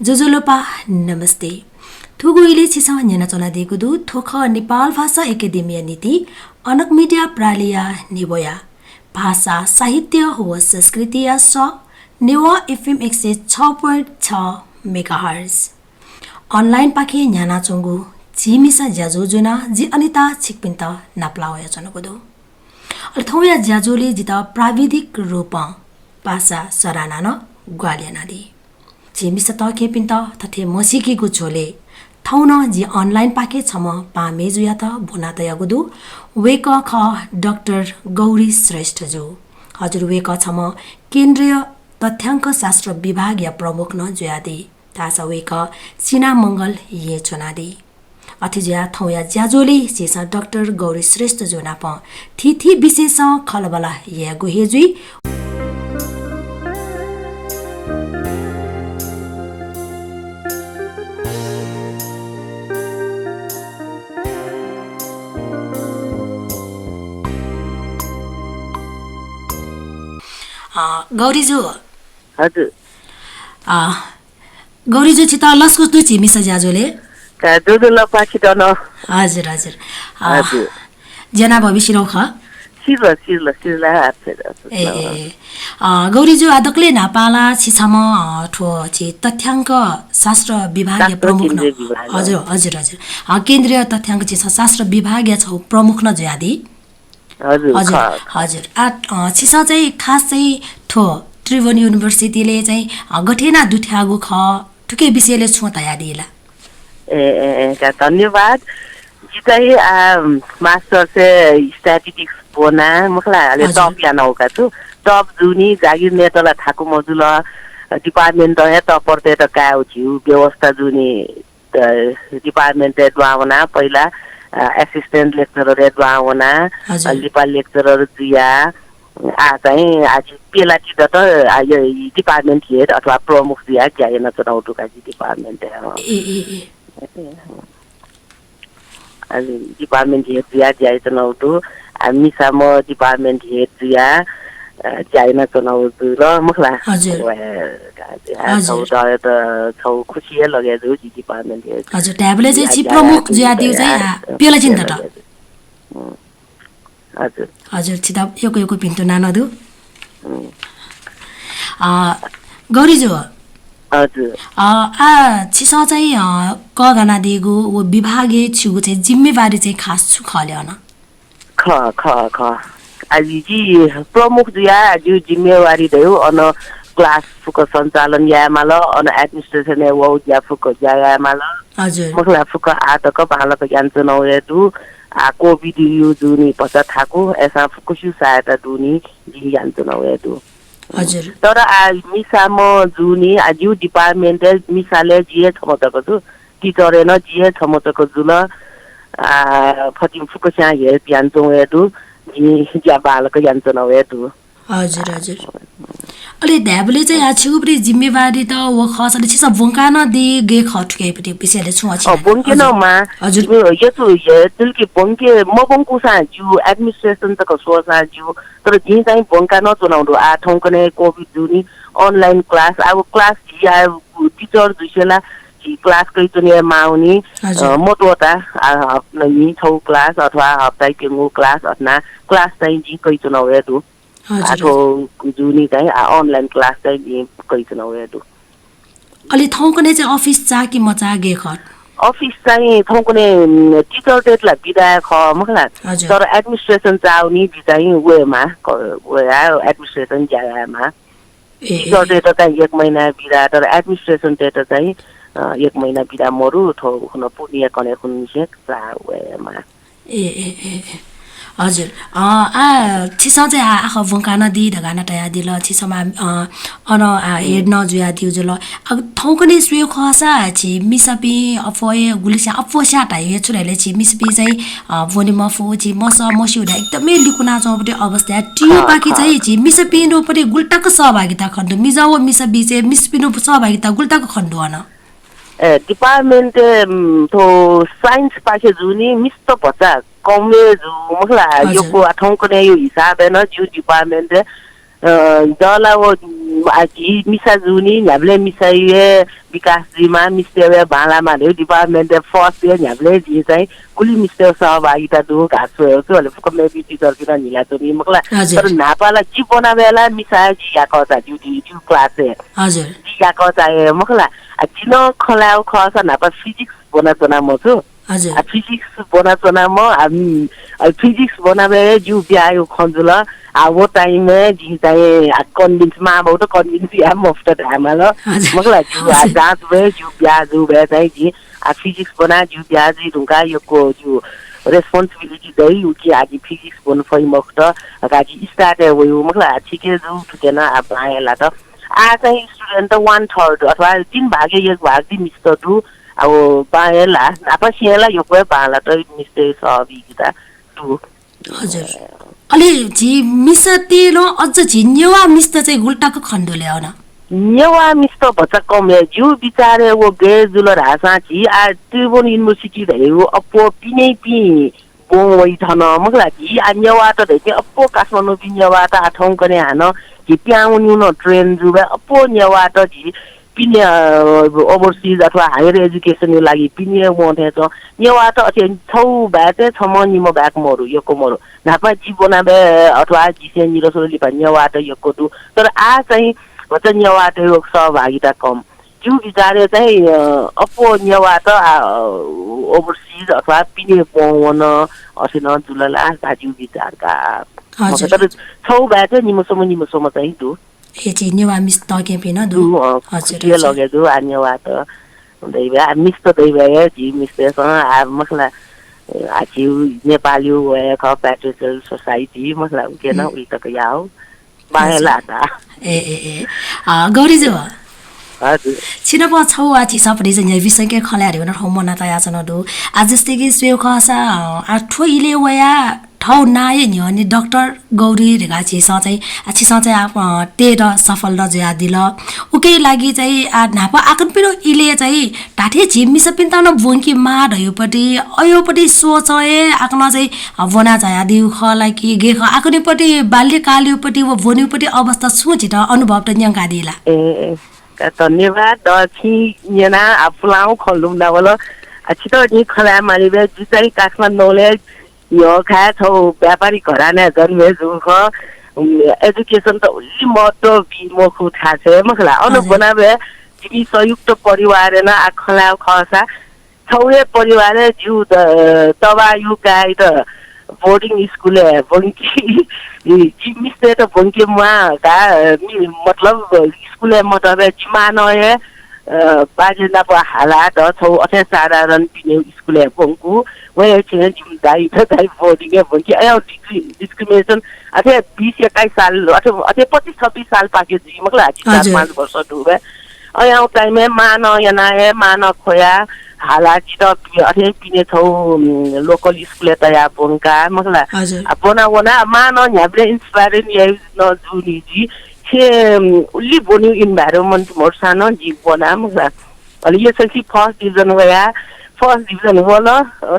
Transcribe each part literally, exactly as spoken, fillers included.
ज्वजलपा, नमस्ते। थुगु इलय् छिसं न्यनाच्वनादीगु दु, थ्व खः नेपाल भाषा एकेडेमीया निंतिं अनक मिडिया प्रालिया न्ह्यब्वया भाषा, साहित्य व संस्कृतिया सः नेवाः एफएम एक सय छ point छ मेगाहर्ज। अनलाइनपाखें न्ह्यानाच्वंगु झी मिसा ज्याझ्वः ज्वनाः जि अनिता छिकपिन्त नापलाः वयाच्वनागु दु। अले थौंया ज्याझ्वलय् जितः प्राविधिक रूपं पासा सरानां नं ग्वाहालि यानादी। झी मिसा तःखेंपिन्त थथे म्हसीकेगु झ्वलय् थौं नं जि अनलाइनपाखें छम्ह पाहां मय्जुयात ब्वना तयागु दु। वय्कः खः डाक्टर गौरी श्रेष्ठजु। हजुर, वय्कः छम्ह केन्द्रीय तथ्याङ्क शास्त्र विभागया प्रमुख नं जुयादी। धाःसा वय्कः सिनामंगलय् च्वनादी। अथे जुयाः थौंया ज्याझ्वलय् झीसं डाक्टर गौरी श्रेष्ठजु नाप थीथी विषयसं खँल्हाबल्हा यायेगु हे जुइ। अ, गौरीजु। हजुर। अ, गौरीजु, छितः लसकुस दु झी मिसा ज्याझ्वलय्। का, ज्वजलपा छितः नं। हजुर, हजुर। अ, हजुर। ज्या याना ब्वःपिं सिधल खः? सिधल, सिधल, सिधल, आच्छा, आच्छा, ए, ए, ए। अ, गौरीजु, आः दकलय् न्हापां ला छि छम्ह, अ, थ्व झी तथ्याङ्क शास्त्र विभागया शास्त्र प्रमुख नं। केन्द्रीय विभाग, हजुर, हजुर, हजुर। अ, केन्द्रीय तथ्याङ्क झी शास्त्र विभागया छौ प्रमुख नं जुयादी। हजुर, हजुर, खः, खः। हजुर। आ, अ, छिसं चाहिँ खास चाहिँ थ्व त्रिभुवन युनिभर्सिटीले चाहिँ, अ, गथे यानाः दुथ्याःगु खः, थुकिया विषयलय् छुं धयादी ला? ए, ए, ए, का, धन्यवाद। जि चाहिँ, आ, मास्टर्सय् स्ट्याटिस्टिक्स ब्वना, मखु ला, अले हजुर। तप यानागु का छु। तप जूनि, जागिर नयेत ला थाकु मजुल, डिपार्टमेन्टं हे तपरतय्त कायेगु झीगु व्यवस्था जूनि। अ, डिपार्टमेन्टय् दुहां वना, पहिला, अ, असिस्टेन्ट लेक्चररय् दुहां वना, हजुर। अ, लिपा लेक्चरर जुया, आः चाहिँ, आः जि पेलाति दत, आः, यो, डिपार्टमेन्ट हेड अथवा प्रमुख जुया ज्या यानाच्वनागु दु का जि डिपार्टमेन्टय्, अँ। ए, ए, ए। अ, डिपार्टमेन्ट हेड जुया ज्या यानाच्वनागु दु। आः मिसाम्ह डिपार्टमेन्ट हेड जुया, अ, ज्या यानाच्वनागु दु ल, मखु ला? हजुर। व, हजुर। छौ दःयात छौ खुसी हे लगे जू, जि डिपार्टमेन्ट हेड हजुर, धायेबलय् चाहिँ जुया छि ज्या प्रमुख यानाच्वनागु जुयादीगु चाहिँ, आ, आ, पेलातिनि दत। हजुर। हजुर। हजुर, छितः यक्व यक्व भिन्तुना नं दु। अ, गौरीजु। हजुर। अ, आः छिसं चाहिँ, अ, कःघानादीगु व विभागय् छिगु चाहिँ जिम्मेवारी चाहिँ खास छु खः ले अन? खः, खः, खः। आः जि प्रमुख जुया जिगु जिम्मेवारी धयागु अन क्लास फुक्क सञ्चालन यायेमाल, अन एडमिनिस्ट्रेसनय् वःगु ज्या फुक्क ज्या यायेमाल। हजुर। मखु ला, फुक्क आः तक बांलाक यानाच्वनागु हे दु। आः कोभिड यु जूनि भचा थाकु, अय्सां फुक्कसिगु सहायता दुनि, जिं यानाच्वनागु हे दु। हजुर। तर आः मिसाम्ह जूनि, आः जिगु डिपार्टमेन्टय् मिसालय् जि हे छम्ह जक जू, टिचरय् नं जि हे छम्ह जक जुल। आः फतिं फुक्कस्यां हेल्प यानाच्वनागु हे दु, जिं ज्या बांलाक यानाच्वनागु हे दु। हजुर, हजुर। अले धायेबलय् चाहिँ आः छिगु पट्टि जिम्मेवारी त व खःसा ले छिसं ब्वंका नं दी गय् खः थुकिया पट्टि विषयलय् छुं अ, छिं? ब्वंके नं हजुर। माः। हजुर। जिगु यचु, यचुलिके ब्वंके मब्वंकूसां ज्यू, एडमिनिस्ट्रेसन तक स्वःसां ज्यू, तर जिं चाहिँ ब्वंका नं च्वनागु दु। आः थौंकन्हय् कोभिड जूनि, अनलाइन क्लास, आः व क्लास झी आः टिचर जुसें ला झी क्लास कयाच्वने हे माःनि, हजुर। अ, मत्वःता, आः हप्ता न्हिं छगू क्लास अथवा हप्ताय् प्यंगू क्लास अथेना क्लास चाहिँ जिं कयाच्वनागु हे दु। हजुर, आः थ्व हजुर। जूनि चाहिँ, आः अनलाइन क्लास चाहिँ जिं कयाच्वनागु हे दु। अले थौंकन्हय् चाहिँ अफिस चाः कि मचाः गय् खः? अफिस चाहिँ थौंकन्हय्, उम्, टिचरतय्त ला बिदा हे खः मखु ला। हजुर। तर एडमिनिस्ट्रेसन चाःगुनि जि चाहिँ वयेमाः, क-, वयाः एडमिनिस्ट्रेसन ज्या यायेमाः। ए, ए, ए। टिचरतय्त चाहिँ एक महिना बिदा, तर एडमिनिस्ट्रेसनतय्त चाहिँ, अ, एक महिना बिदा मरु, थ्व उखुन्हु पूर्णिया कन्हय् खुन्हुनिसें चाः वयेमाः। ए, ए, ए, ए। हजुर। अ, आः, छिसं चाहिँ आः, आखः ब्वंका नं दी धकाः नं धयादिल। छिसं आः, अ, अन आः, हम्म। हेड नं जुयादीगु जुल। आः, थौंकन्हय् स्वयेगु खःसा, झी मिसापिं अप्वः हे गुलिस्यां अप्वःस्यां धाइ हे छु धाइ ले, झी मिसापिं चाहिँ, अ, ब्वने मफु, झी मसः मस्यू धकाः एकदमै लिकुनाच्वंगु अवस्था। टियुपाखे खः, खः। चाहिँ झी मिसापिं नं पट्टि गुलि तक सहभागिता खने दु? मिसा व मिसा बीचय् मिसापिं नं सहभागिता गुलि तक खने दु अन? ए, डिपार्टमेन्ट, उम्, थ्व साइन्सपाखे जूनि, मिस्त भचा कम हे जू, मखु ला, हजुर। यक्व आः थौंकन्हय् यो हिसाबय् नं जिगु डिपार्टमेन्ट, अ, दला व, आ, झी मिसा जूनि, न्ह्याबलें मिसाया विकास जुइमा, मिस्तय् बांलामा धइगु department-य् first-य् न्ह्याबलें झी चाहिँ गुलि मिस्तय् सहभागिता दु, घास स्वयेगु, अले फुक्क maybe teacher-पिं नं न्हिला च्वनी, मखु ला। हजुर। तर न्हापा ला जि ब्वनाबलय् ला मिसा जि याकःचा ज्यू, जि, जि class-य्। हजुर। जि याकःचा हे, मखु ला। आ, जि नं खँ ल्हायेगु खःसा न्हापा physics ब्वनाच्वना मखु। हजुर। आ, physics ब्वनाच्वना म, आ, उम्, आ, physics ब्वनाबलय् हे ज्यू ब्याहा यायेगु खँ जुल। आ, व time-य् जिं चाहिँ, आ, convince, मांबौत convince याये मफुत धायेमाल। हजुर। मखु ला, ज्यू, आ, हजुर। जाँच बलय् ज्यू ब्याहा जूबलय् चाहिँ जिं, आ, physics ब्वना ज्यू ब्याहा जुइ धुंकाः यक्व ज्यू responsibility दइ, उकिं आ, जिं physics ब्वने फइ मखुत, धकाः जि start हे वइ, मखु ला, आ, ठीक हे जू, थुके नं आ, बां हे लात। आ, चाहिँ student त one third अथवा तीन भागय् एक भाग जि मिस्त दु, आ, व बां हे ला, न्हापा सिं हे ला यक्व हे बांलात, मिस्तय् सहभागिता दु। हजुर। अले झी मिसातय् नं अझ झी नेवाः मिस्त चाहिँ गुलि तक खने दु ले अन? नेवाः मिस्त भचा कम हे। जिगु बिचारय् व गय् जुल धाःसां झी आ त्रिभुवन University धइगु अप्वः पिनेपिं ब्वं वइ थन, मखु ला। झी आ नेवाःत धइपिं अप्वः काठमाडौंपिं नेवाःत आ थौंकन्हय् हानं झी पिहां वनेगु नं trend जूबलय् अप्वः नेवाःत झी पिने, अ, overseas अथवा higher education-या लागि पिने ब्वं थें च्वं। नेवाःत अथे छगू बाय् थें छम्ह निम्ह बाहेक मरु, यक्व मरु। न्हापा जि ब्वनाबलय् अथवा जिसे निदँ स्वदँ लिपा नेवाःत यक्व दु। तर आ चाहिँ भचा नेवाःतय् सहभागिता कम। जिगु बिचारय् चाहिँ, अ, अप्वः नेवाःत आ, अ, overseas अथवा पिने ब्वं वन, अथे नं जुल ला, धा जिगु बिचार का। हजुर। तर छगू बाय् थें निम्ह स्वम्ह निम्ह स्वम्ह चाहिँ दु। हे झी नेवाः मिस्त तःकेपिं नं दु। दु, अ, हजुर, खुसिया हजुर। लगे दु, आ नेवाःत दैव, आ मिस्त दैव हे, झी मिस्तय्सं, आ मखु ला, आ झी नेपालय् वये खः, patriarchal society, मखु ला, उके नं हुँ। उलि तक याः। बांहे हजुर। लाता। ए, ए, ए। अ, गौरीजु। हजुर। छिनाप छगू आ झीसं परिचय न्ह्याइपिसंके खँ ल्हाये धइगु नं थौं मना तयाच्वना दु। आ जस्तै कि स्वयेगु खःसा, अ, आ थ्व इलय् वया थःगु नांया न्ह्यःने डाक्टर गौरी धकाः झीसं चाहिँ, आ, छिसं चाहिँ, आ, अ, तयेत सफल नं जुयादिल। उकिया लागि चाहिँ, आ, न्हापा आकनपिनिगु इलय् चाहिँ धात्थें झी मिसापिन्त नं ब्वंकेमाः धइगुपट्टि, अय्‌गुपट्टि सोच हे आकनं चाहिँ, अ, ब्वना झायादीगु खः ला कि गय् खः? आकनपट्टि बाल्यकालय्‌गुपट्टि व ब्वनेगुपट्टि अवस्था छुं झीत अनुभवत न्यंकादी ला? ए, ए, का धन्यवाद। अ, छिं न्यनाः आ पुलांगु खँ लुमनावल। अ, छितः जिं खँ ल्हाये मालीबलय् जि चाहिँ काठमाडौंलय् न्ह्यः खाय् छगू व्यापारी घरानाय् जन्मे जूगु खः। उम्, education त उलि महत्व बी मखु थासय्, मखु ला। अन हजुर। ब्वनाबलय् जिमि संयुक्त परिवारय् नं आ खँ ल्हायेगु खःसा, छगू हे परिवारय् जिगु द-, तबाःया काय्‌यात boarding school-य् ब्वंकी, जि मिस्तय्‌त ब्वंकेमाः का, मि-, मतलब school-य् मतःबलय् जि मांनं हे, अ, बाजे नाप हालाः द छगू अथे साधारण पिने school-य् ब्वंकू। वया छेँय् जिमि दाइयात चाहिँ boarding-य् ब्वंकी। अय् discri-, discrimination अथे बीस एक्काइस साल, अथे, अथे पच्चिस छब्बिस साल पाखे जुइ, मखु ला, जि चार हजुर। पाँच वर्ष दुबलय्। अय् time-य् मांनं यानाः हे, मांनं ख्वयाः हालाः जितः पि-, अथे पिने छगू, उम्, local school-य् तयाः ब्वंका, मखु ला। हजुर। आ, ब्वना वना, मांनं न्ह्याबलें inspiring याइ नं जूनि जि। छेँ, उम्, उलि ब्वनेगु environment मरुसां नं जि ब्वना, मखु ला। अले SSLC first division वया, first division वल। अ,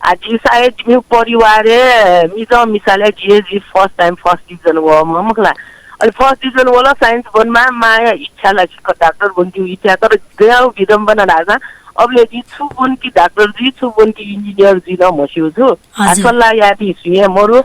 आ, जि सायद जिमिगु परिवारय् मिजं मिसालय् जि हे जि first time first division वःम्ह, मखु ला। अले first division वल, science ब्वनेमाः, मांया इच्छा ला छिकः डाक्टर ब्वनेगु इच्छा, तर गय् विडम्बना धाःसा अबलय् जि छु ब्वनेगु डाक्टर जुइ, छु ब्वनेगु engineer जुइ नं म्हस्यू छु। आ, हजुर। सल्लाह याःपिं सुं हे मरु,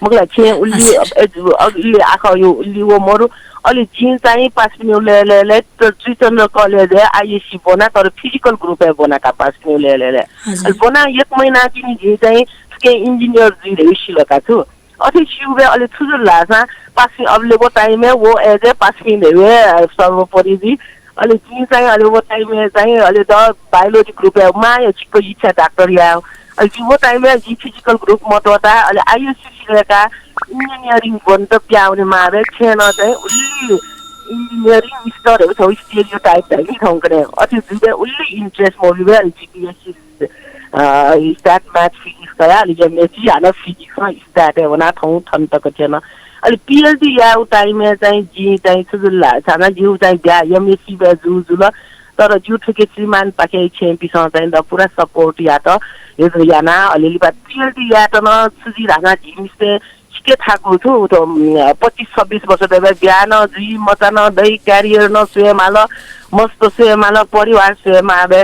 मखु ला, छेँ उलि हजुर। अ, अ, उलि आखः उलि व मरु। अले जिं चाहिँ पासापिनिगु लय्‌लय्, लय्‌लय् त त्रिचन्द्र college-य् ISC ब्वना, तर physical group-य् ब्वना का पासापिनिगु लय्‌लय्, लय्‌लय्। हजुर। अले ब्वना एक महिना तिनि जिं चाहिँ थुके engineer जुइ धइगु सिल का छु। अथे स्यूबलय् अले छु जुल धाःसा पासापिं अबलय् व time-य् व age-य् पासापिं धइगु हे सर्वोपरि जुइ। अले जिं चाहिँ अले व time-य् चाहिँ अले द biology group-य् मांया छिकः इच्छा डाक्टर यायेगु। अले जिं व time-य् जिं physical group मत्वःता, अले ISC सिधय्‌काः engineering ब्वनेत पिहां वनेमाःबलय् छेँनं चाहिँ उलि engineering मिस्त धइगु छगू stereotype धाइ नि थौंकन्हय्। अथे जुइबलय् उलि interest मबिबलय् अले जिं BSc, अ, Stat Math Physics कयाः अले MSc हानं physics-य् stat-य् वनाः थौं थन तक थ्यन। अले PhD यायेगु time-य् चाहिँ जिं चाहिँ छु जुल धाःसा जिगु चाहिँ ब्याहा MSc बलय् जू जुल। तर जिगु थुके श्रीमानपाखें छेँपिसं चाहिँ द पुरा support यात। हे यानाः अले लिपा PhD यायेत नं छु जुइ धाःसा झी मिस्तय् के थाकु छु, उ त, उम्, पच्चिस छब्बिस वर्ष दबे बिहा नं जुइ, मचा नं दइ, career नं स्वये माल, मस्त स्वये माल, परिवार स्वये माल बे।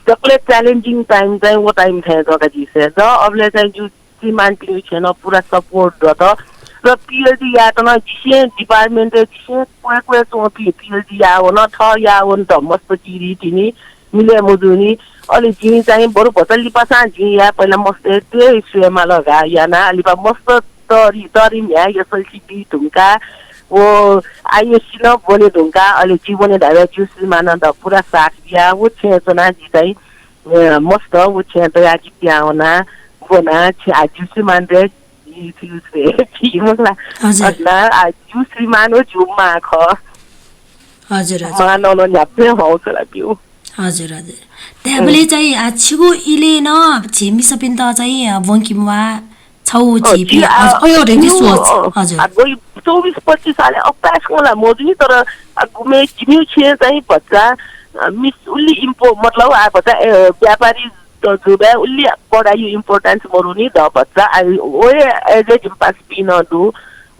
दकले challenging time चाहिँ व time थें जक जिसे। द अबले चाहिँ जु श्रीमानपिं छेन पुरा support दत। र PhD यात नं जिसे department जिसे क्वय् क्वय् च्वंपिं PhD यावन, थ यावन त मस्त चिरी तिनी मिले मुजुनी। अले जिं चाहिँ बरु भचा लिपासां जिं या पहिला मस्त त्वय् स्वये माल गा याना लिपा मस्त तरी, तरी म्ह्याय् SLC बी धुंका, व ISC नं ब्वने धुंका, अले जि ब्वने धाःबलय् जु श्रीमानं द पुरा साथ बिया, व छेँ च्वना जि चाहिँ, अ, मस्त व छेँ तया जि पिया वना, ब्वना, छे आ जु श्रीमान रे, जि, जि, जि, जि, मखला। हजुर। अजना, आ जु श्रीमान व जु मां खः। हजुर, हजुर। मां नं न्ह्याबलें हौसला बिउ। हजुर, हजुर। त्याबले चाहिँ, आ, छिगु इले न झी मिसापिन्त चाहिँ, आ, ब्वंकिम्वा छौ अँ, झीपिं, जि, आ, अझ अयो रे न्यू, सोच। अँ, हजुर। आ, गइ चौबिस पच्चिस साल अपाय्सकं ला मजू नि, तर, आ, गुमे जिमिउ छेँ चाहिँ भचा, आ, मिस उल्ली इम्पो-, मतलब, आ, भचा, ए, व्यापारी त जुबे उल्ली पढाइ importance मरु नि द भचा, आ, ओए एजे जिम पास पिन दु,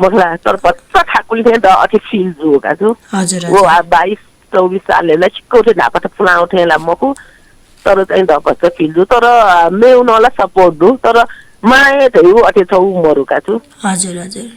मखला, तर भचा थाकुल थें द अथे feel जू का जु। हजुर, वो, हजुर। आ, बाइस चौबिस सालय् ला छिक्कौ थें न्हापा त पुलां थें ला मखु, तर चाहिँ द भचा feel दु, तर, अ, मेउ नं ला support दु, तर माया धयु अथे छौ मरु का छु। हजुर, हजुर।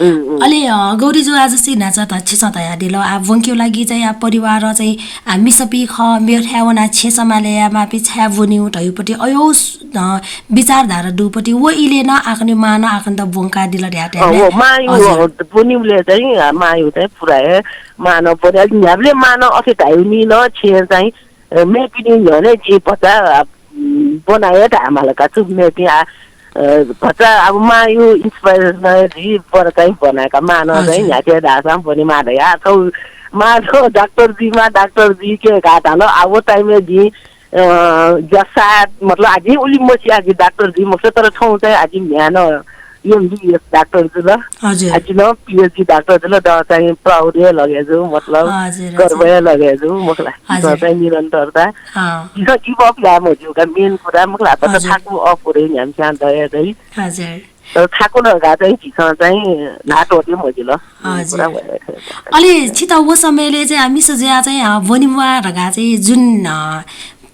उम्, उम्। अले, अ, गौरी जु आज चाहिँ न्हाचा त छिसं धयादिल, आ, ब्वंकेउ लागि चाहिँ आ परिवार चाहिँ आ मिसापिं ख मेउ थाय् वना छेँ समाले या मापि छाय् ब्वनिउ धयुपट्टि अयौ, अ, विचारधारा दुपट्टि व इले न आकनि मान आकनि त ब्वंकादिल ध्यात अ, हे। वो, मायु, हजुर। अ, ब्वनिउले चाहिँ, आ, मायु चाहिँ पुरा हे मान ब्वने। अले न्ह्याबले मान अथे धायु नि न छेँ चाहिँ, अ, मेपिनि न्ह्यःने जि भचा, अ, ब्वनाये धायेमाल का छु मेपिं आ, अ, भचा अब मायु inspiration जि बर चाहिँ ब्वनाय् का मान चाहिँ हजुर। न्ह्याथे धाःसां ब्वने माल या छौ मान डाक्टर जि मा डाक्टर जि के का धाल आ वो time जि, अ, जसा मतलब आजि उलि मछि आजि डाक्टर जि मखु तर छौ चाहिँ आजि म्ह्यान MBBS डाक्टर जुल। हजुर। आजि न PhD डाक्टर जुल द चाहिँ proud हे लगे जु मतलब हजुर, गर्व हजुर। हे लगे जु मखला। हजुर। द चाहिँ निरन्तरता। अँ। जिसं give up याये मज्यू का main कुरा मखला, तर हजुर। थाकु अपुरे न्ह्याम्स्यां दया दइ। हजुर। तर थाकु न गा चाहिँ जिसं चाहिँ न्हात वते मजिल। हजुर। कुरा भइरहेको छ। अले छित वो समयले चाहिँ आ मिसा जुया चाहिँ, आ, ब्वनिम्वा धगा चाहिँ जुन, आ,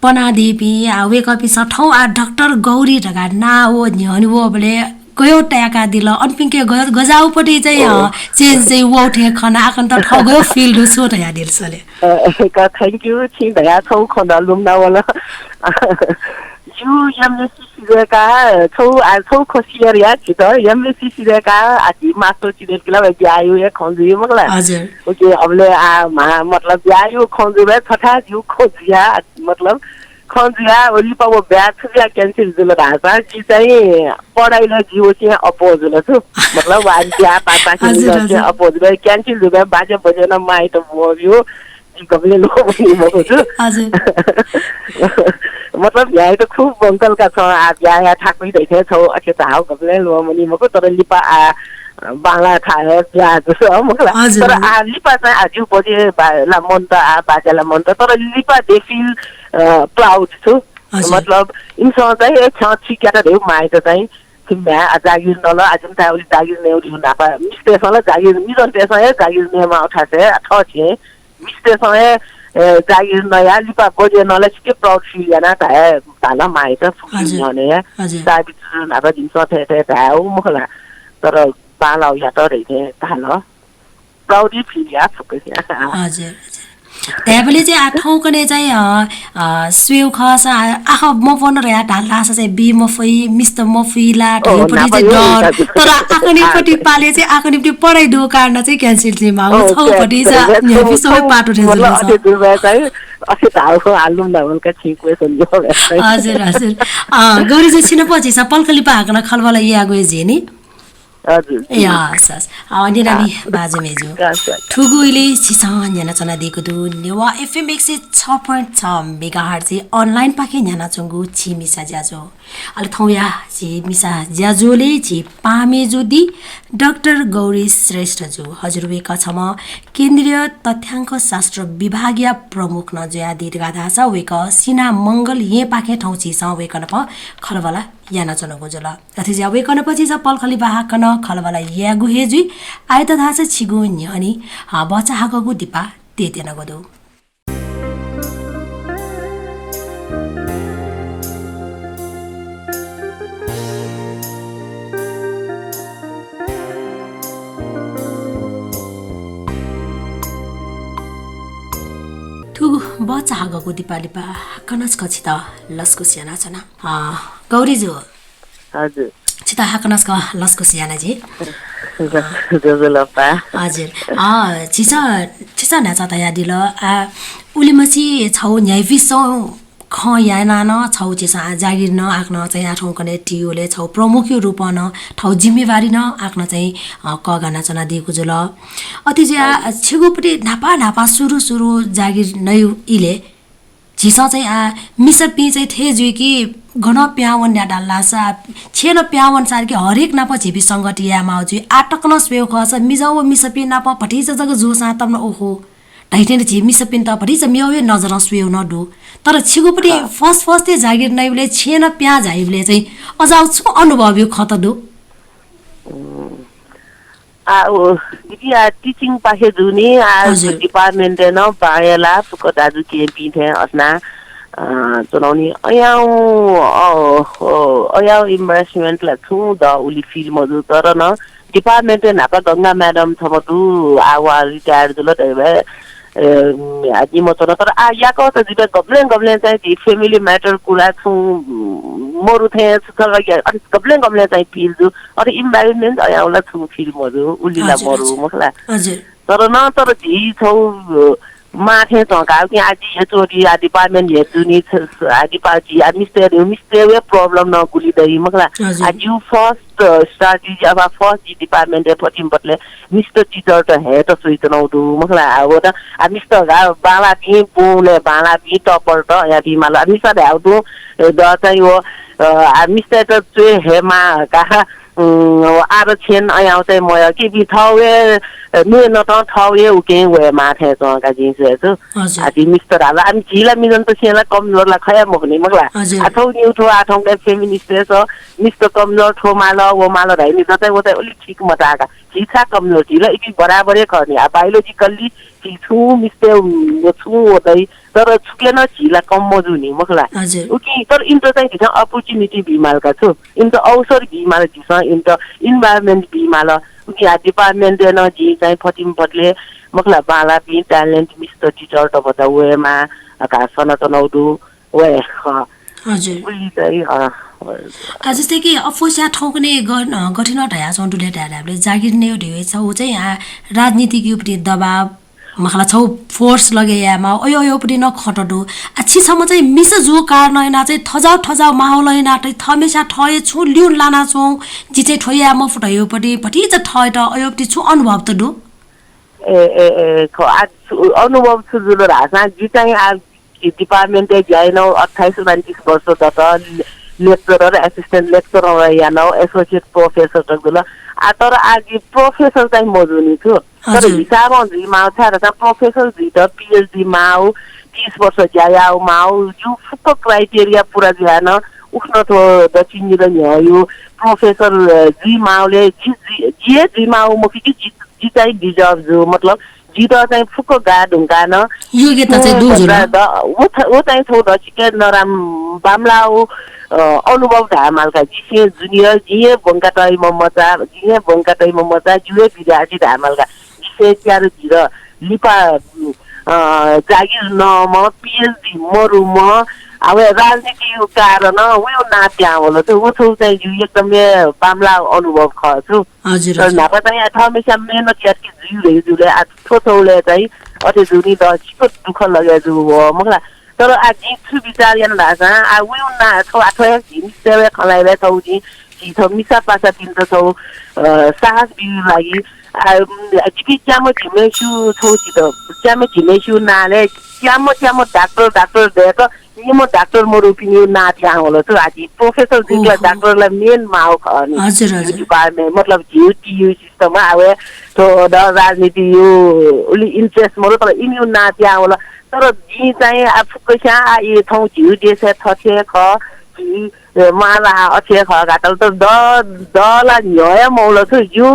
पनादीपिं, आ, वेकपिसं थौ, आ, डाक्टर गौरी धगा ना वो न्ह्यःने वबले गयो तयाकादिल, अनपिंके गयो गजाउपट्टि चाहिँ, अँ, अँ। Change चाहिँ वौ थें खना, आकन त थौ गयो feel दु छु धयादिल सले। अ, का thank you, छि धया छौ खना लुमना वल। जु MSc सिधय्‌का छौ, आ, छौ खँ share या छित, MSc सिधय्‌का आ झी master सिधय्‌किला ब्यायु या खँ जुइ मखला। हजुर। OK, अबले आ, मा, मतलब ब्यायु खँ जुबे छथा जु खँ जुया, मतलब खँ जुया, व लिपा व ब्या छु जुया cancel जुल धाःसा, जि चाहिँ पढाइ ला जि व चाहिँ अपोज जुल छु। मतलब, वा ब्या पाता हजुर, हजुर। अपोज जुल, cancel जुल, बाजे बजे न माइत मब्यू, जि गबले लो मनी मखु छु। हजुर। मतलब, ब्या त खुब बंकल का छ, आ ब्या या थाकुइ दैथे छौ, अथे धाउ गबले लो मनी मखु, तर लिपा आ, बांला थाय् ब्या जु मखला। हजुर, तर हजुर। आ लिपा चाहिँ आ जु बजे बा, ला मन त, आ बाजे ला मन त, तर लिपा they feel, अ, proud छु। हजुर। मतलब, इमिसं चाहिँ, ए, छ, छि क्याटा धेउ माइत चाहिँ, छि म्ह्याय्, आ, जागिर नल, आ, जिमिथाय् उलि जागिर नयेउ न्हापा, मिस्तय्‌सं ला जागिर, मिजंतय्‌सं हे जागिर नयेमाः थासे, आ, थः छेँ, मिस्तय्‌सं हे, ए, जागिर नया, लिपा बजे नल, छिके proud feel याना धाये, धाल माइत, फुक्क हजुर। न्ह्यःने या, हजुर। साबित न्हापा जिमिसं थथे थथे धाये, उ मखला। तर बांलाउ यात रे, धाल। Proud feel या फुक्क या। हजुर, हजुर। त्याबले चाहिँ आ थौंकन्हय् चाहिँ, अ, अ, स्वेउ खःसा आ, आखः मप्वन रे आ धाल धाःसा चाहिँ बी मफइ, मिस्त मफइ ला, ओ, धैपट्टि चाहिँ न्हापा डर। यो तर आकनिपट्टि आ, पाले चाहिँ आकनिपट्टि पढाइ दु कारण चाहिँ cancel चाहिँ माउ ओ, छौपट्टि cancel, जा, छौ, न्ह्यापि समय छौ, पाटो रे मतलब जुल अथे छ। दुबे चाहिँ, अथे धाउ आलुम धाउन का छि question जो। हजुर, हजुर। अ, गौरी चाहिँ छिन पछि सा पल्कलिपा हाकन खलबल यागु हे झेनी। हजुर। ए, हस्, हस्। अ, निरामी आ, बाजे मेजु। हस्, हस्। थुगु इले छिसं न्यानाच्वनादीगु दु नेवाः FM एक सय छ point छ megahertz online पाखे न्यानाच्वंगु झी मिसा ज्याझ्वः। अले थौंया झी मिसा ज्याझ्वःले झी पामेजु दी डाक्टर गौरी श्रेष्ठ जु। हजुर, वय्‌कः छम्ह केन्द्रीय तथ्याङ्क शास्त्र विभागया प्रमुख नं जुयादी धकाः धाःसा वय्‌कः सिना मंगल येँपाखें थौं झीसं वय्‌कः नाप खँल्हाबल्हा यानाच्वनागु जुल। अथे जुयाः वय्कःनं पछि झी पलख लिपा हाकनं खँल्हाबल्हा यायेगु हे जुइ। आःयात धाःसा छिगु न्ह्यःने, अ, भचा हाकःगु दिपा तयेत्यनागु दु। थुगु भचा हाकःगु दिपा लिपा हाकनं छकः छितः लसकुस यानाच्वना। अ, गौरीजु। हजुर। छितः हाकनं छकः लसकुस याना जि। ज्वजलपा। हजुर। अ, छिसं, छिसं न्हाचः धयादिल, आ, उलिमछि छौ न्ह्याइपिसं खँ यानाः नं छौ झीसं आ जागिर नं आखनं चाहिँ आ थौंकन्हय् टियुलय् छौ प्रमुखया रूपं नं थौ जिम्मेवारी नं आखनं चाहिँ, अ, कःघानाच्वनादीगु जुल। अथे जुयाः छिगु पति न्हापा न्हापा सुरु सुरु जागिर नयु इलय् झीसं चाहिँ आ मिसापिं चाहिँ थथे जुइ कि गन पिहां वने धाःसा, छेँनं पिहां वने सार कि हरेक नाप झीपिं संगति यायेमाः जुइ। आ तक नं स्वयेगु खःसा मिजं व मिसापिं नाप भतिचा जक जूसां तब नं ओहो धइथें झी मिसापिन्त भतिचा मेगु हे नजरं स्वयेगु नं दु। तर छिगु पति first first जागिर नइबलय् छेँनं पिहां झाइबलय् चाहिँ अज्याःगु छु अनुभवया खँत दु? आ, व, जिपिं आ teaching पाखे जूनि, आ हजुर। Department-य् नं बांय् ला फुक्क दाजुकिजापिं थें असना, अ, च्वनागुनि। अयाउ, अ, अ, अयाउ embarrassment ला छुं द उलि feel मजू, तर नं department-य् न्हापा गंगा madam छम्ह दु, आ वा retire जुल, दय्‌बय्, ए, आ, निम्ह च्वन। तर आ याकःचा जितः गबलें गबलें चाहिँ झी family matter कुरा छुं मरु थें छु छ, अ, गबलें गबलें चाहिँ feel जू। अथे environment अयाउ ला छुं feel मजू, उलि ला हजुर, मरु, हजुर। मखु ला। हजुर। तर नं, तर झी छौ, अ, मां थें च्वंकाः, कि आ जि HOD, आ department head जूनि, छ, छ, आ depa-, झी आ मिस्तय्, मिस्तय् व problem नं गुलि दइ, मखु ला। हजुर। आ जि first, अ, strategy, अब first जि department-य् फतिम बतले मिस्टर टिचरत हयेत स्वइच्वनागु दु, मखु ला। आ, व त, आ, मिस्टर गा, बांलाःपिं बुंलय् बांलाःपिं topper-त अयाबी माल। आ, मिसा धायेगु दु, अ, द चाहिँ व, अ, आ, मिस्टरत च्वय् हयेमाः का, उम्, आरक्षण अयाउ चाहिँ मयः कि बी थः व, अ, मेहनतं थः व उकें वयेमाः थें च्वंका जिं स्वये छु। हजुर। आ, झी मिस्टर हाला, आ, झी ला मिजंत सें ला कमजोर ला खया मखुनि, मखु ला। हजुर। आ, थौ निउ थौ आ थौंकन्हय् feminist-य् स, मिस्टर कमजोर थ्व माल, व माल धाइनि, जतय् वतय् उलि ठीक मताका। झी छाय् कमजोर, झी ला इपिं बराबर हे खः नि। आ, biologically झी छुं मिस्तय् व छुं व दइ, तर छुके नं झी ला कम मजू नि, मखु ला। हजुर। उकिं, तर इमित चाहिँ झीसं opportunity बी माल का छु। इमित अवसर बी माल झीसं, इमित environment बी माल। उकिं आ department-य् नं झी चाहिँ फतिम फतले, मखु ला, बांलाःपिं talent मिस्टर टिचरत भचा वयेमाः, आ, का सनातनौ दु। वये, अ, हजुर। उलि चाहिँ, अ, आ, जस्तै कि अफोस्या थौंकन्हय् ग-, अ, गथे नं धयाच्वं दुले धाये धायेबलय् जागिर नयेउ धइबलय् छौ चाहिँ आ राजनीतिक युपति दबाव, मखु ला छौ force लगे यायेमाः, अयो, अयो पति नं खँत दु। आ, छि छम्ह चाहिँ मिसा जू कारणं याना चाहिँ थज्याउ, थज्याउ माहौलं याना चाहिँ थःम्हेस्यां थः हे छुं ल्यू लानाच्वं, जि चाहिँ थ्व याये मफु धयोपति, भतिचा थःत अयोपति छु अनुभव त दु? ए, ए, ए, ख-, आ, छु, अनुभव छु जुल धाःसा, जि चाहिँ आ, department-य् ज्या यानागु अट्ठाइस उनन्तिस वर्ष दत, ले-, lecturer, assistant lecturer यानागु, associate professor तक जुल। आ, तर आ जि professor चाहिँ मजूनि छु। तर हजुर। हिसाबं जुइमाः छाय् धाःसा professor जुइत PhD माः, तीस वर्ष ज्या याउ माः, जु फुक्क criteria पूरा जुयाः नं उखुन्हु थ्व दच्छि निदँ न्ह्यःयु professor, अ, जुइमाःले जि, जि, जि हे जुइमाः मखु कि जि जि चाहिँ deserve जू, मतलब, जितः चाहिँ फुक्क गाः धुंकाः नं योग्यता चाहिँ दु जुल। द-, व थ-, व चाहिँ थौ दच्छि के नराम बांमलाउ, अ, अनुभव धाये माल का। जिसे junior, जिं हे ब्वंका तइम्ह मचा, जिं हे ब्वंका तइम्ह मचा, जि हे विद्यार्थी धाये माल का। जिसे च्यारु झिर लिपा, अ, जागिर नःम्ह, PhD मरुम्ह, आ, व राजनीतिया कारण व नां त्यां वल। व थौ चाहिँ जि एकदम हे बांमलाउ अनुभव खः छु। हजुर, तर हजुर। न्हापा चाहिँ आ थःम्हेस्यां मेहनत यात कि जुइ धइ जुले आ थ्व थौले चाहिँ अथे जुनि द छिको दुःख लगे जू व मखु ला। तर आ जिं छु विचार याना धाःसा आ उयो ना थ्व आ थ्व हे झी मिस्तय् खँ ल्हाइबलय् थौ जिं झी थ्व मिसा पासापिन्त थौ, अ, साहस बिउ लागि आ, उम्, जिपिं च्याम्ह झिम्हेस्यु थौ झीत च्याम्ह झिम्हेस्यु नाले च्याम्ह च्याम्ह डाक्टर डाक्टर दय्‌क निम्ह डाक्टर मरुपिनिउ नां त्यां वल छु। आ झी professor जुइक ला ओहो। डाक्टर ला main माउ खः नि। हजुर, हजुर। Department, मतलब, झिउ TU system आवय् थ्व द राजनीतियु उलि interest मरु, तर इनिउ नां त्यां वल। तर जिं चाहिँ आ फुक्कस्यां आ ए थौं झिउ देशय् थथे खः, ए, माला अथे खः का, तर त द, द ला न्ह्यः हे मौल छु, जिउ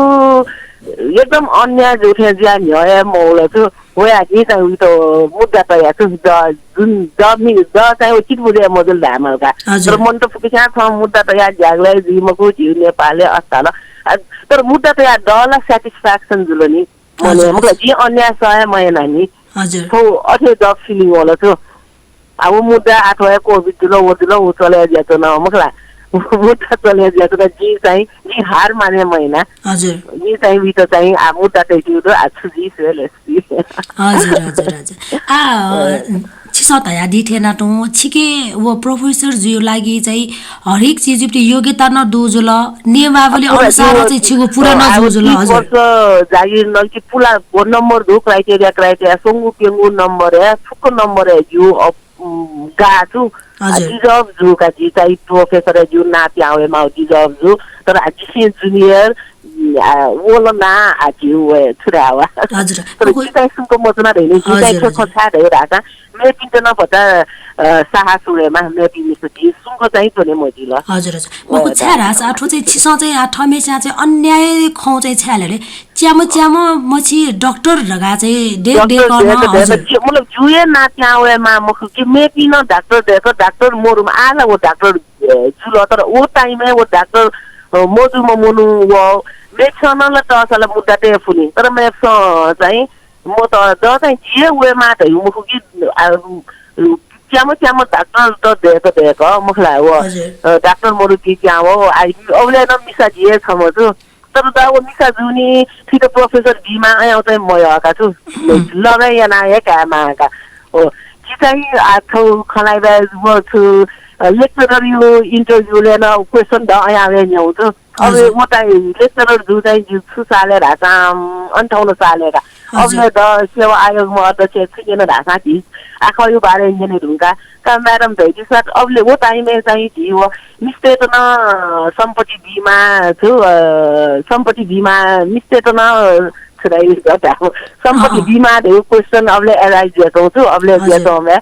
एकदम अन्याय जू थें जुया न्ह्यः हे मौल छु। वया जिं चाहिँ उइत मुद्दा तया छु, द, जुन द मि-, द चाहिँ व चित बुझे मजुल धायेमाल का। हजुर। तर मन त फुकिस्यां थं मुद्दा तया ज्यागलाय जुइ मखु, झिउ नेपालय् अस्ताल। आ, तर मुद्दा तया द ला satisfaction जुल नि। मने, हजुर। मतलब, जिं अन्याय सहे मयाना नि। हजुर। थौ अथे द feeling वल छु। आ, व मुद्दा आथो हे COVID जुल, व जुल, व चले ज्याचन, मखला। मुद्दा चले ज्याचन, जिं चाहिँ, जिं हार माने मयाना। हजुर। जिं चाहिँ उइत चाहिँ, आ, मुद्दा तइतिउ दु, आ, छु जि स्वये लेस्ति। हजुर, हजुर, हजुर। आ, अ, छिसं धयादी थें ना तुं, छिके व professor जुइउ लागि चाहिँ हरेक चिजपट्टि योग्यता नं दु जुल, नियमावली अनुसार चाहिँ छिगु पूरा नं जू जुल, हजुर। वर्ष जागिर नल कि पुला, व नम्बर दु, criteria, criteria, स्वंगु प्यंगु नम्बर हे, फुक्क नम्बर हे जू, अ, उम्, गा छु, अ, हजुर। Deserve जू का जि चाहिँ professor जू ना त्यावे माउ deserve जू, तर आ जिसे junior, उम्, आ, वल ना आ जि वे छुरावा। हजुर। तर ओको जि चाहिँ सुंक मचुना धैने, जि चाहिँ हजुर, थ्व हजुर। खँ छाय् धैउ धाःसा, मेपिन्त नं भचा, अ, साहस उरेमा, मेपिनिस जि सुंक चाहिँ त्वने मजिल। हजुर, हजुर। मखु वे छाय् धाःसा, अथवा चाहिँ छिसं चाहिँ आ थमेस्या चाहिँ अन्याय खँ चाहिँ छाय् ल्याले, च्याम्ह च्याम्ह मछि डाक्टर धकाः चाहिँ दे-, डाक्टर दय्कः नं, दय्कः, हजुर। दय्कः, मतलब, जुया नां त्यां वयेमाः मखु कि, मेपिं नं डाक्टर दय्कः, डाक्टर मरुम्ह, आः ला व डाक्टर, अ, जुल, तर व time-य् व डाक्टर, अ, मजूम्ह मनू व मेपिसं नं ला तःसा ला मुद्दा तये फुनि, तर मेपिसं चाहिँ मत द चाहिँ जिया वयेमाः धइगु मखु कि, आ, च्याम्ह च्याम्ह डाक्टर त दय्कः दय्कः, मखु ला व, हजुर। अ, डाक्टर मरुपिं त्यां व, आ, अबलय् नं मिसा जिया छम्ह छु। तर दा व मिसा जूनि, थुइत professor बीमाः अयाउ चाहिँ मयः का छु। लगाइ याना हे कायेमाः का। ओ, जि चाहिँ आ थौ खलाइ बाय् व छु, अ, lecturer-यु interview-लय् नं question द अयाउ हे न्यउ छु। अब हजुर। व चाहिँ lecturer जू चाहिँ जि छु सालय् धाःसा, अन थौं सालय् का। हजुर। अबलय् द सेवा आयोगम्ह अध्यक्ष छु न्यन धाःसा झी आखःयु बारे न्यने धुंका। का madam धइदिसा, अबलय् व time-य् चाहिँ झी व मिस्तय्त नं सम्पत्ति बीमाः छु, अ, सम्पत्ति बीमाः मिस्तय्त नं छु धाइ, सम्पत्ति अँ। बीमाः धइगु question अबलय् arise जुयाच्वं छु, अबलय् हजुर। जुयाच्वंम्ह।